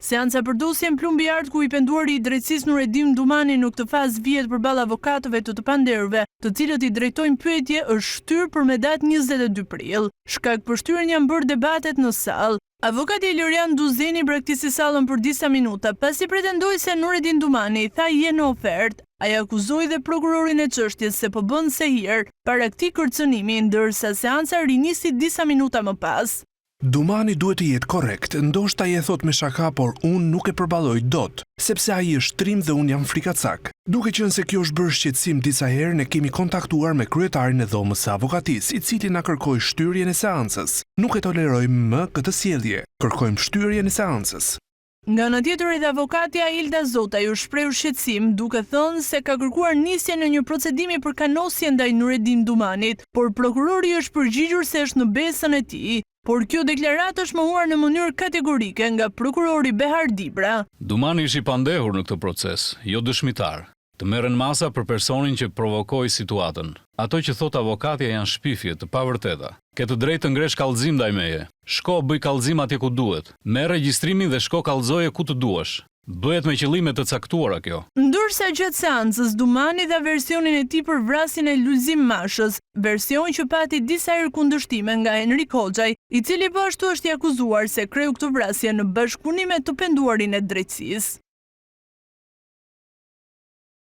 Seanca për dosjen Plumbi i Artë ku i penduari i drejtësisë Nuredin Dumani në këtë fazë vihet përballë avokatëve të të pandehurve, të cilët i drejtojnë pyetje është shtyrë për me datë 22 prill. Shkak për shtyrjen janë bërë debatet në sallë. Avokati Ilirian Duzeni braktisi sallën për disa minuta, pasi pretendoi se Nuredin Dumani i tha je në ofertë. Ai akuzoi dhe prokurorin e çështjes se po bën sehir para këtij kërcënimi, ndërsa seanca rinisi disa minuta më pas. Dumani duhet të jetë korrekt, ndoshta ai e thotë me shaka por unë nuk e përballoj dot, sepse ai është trim dhe unë jam frikacak. Duke qenë se kjo është bërë shqetësim disa herë ne kemi kontaktuar me kryetarin e Dhomës së Avokatisë, i cili na kërkoi shtyrjen e seancës. Nuk e tolerojmë më këtë sjellje, kërkojmë shtyrjen e seancës. Nga ana tjetër edhe avokatja Ilda Zotaj u shprehu shqetësim, duke thënë se ka kërkuar nisjen e një procedimi për kanosje ndaj Nuredin Dumanit, por prokurori i është përgjigjur se është në besën e tij. Por kjo deklaratë është mohuar në mënyrë kategorike nga prokurori Behar Dibra. Dumani është i pandehur në këtë proces, jo dëshmitar. Të merren masa për personin që provokoi situatën. Ato që thotë avokatja janë shpifje, të pavërteta. Ke të drejtë të ngresh kallëzim ndaj meje. Shko, bëj kallëzim atje ku duhet. Merr regjistrimin dhe shko kallëzoje ku të duash. Bëhet me qëllime të caktuara kjo. Ndërsa gjatë seancës, Dumani dha versionin e tij për vrasjen e Lulzim Mashës, version që pati disa herë kundërshtime nga Henrik Hoxhaj, i cili po ashtu është i akuzuar se kreu këtë vrasje në bashkëpunim me të penduarin e drejtësisë.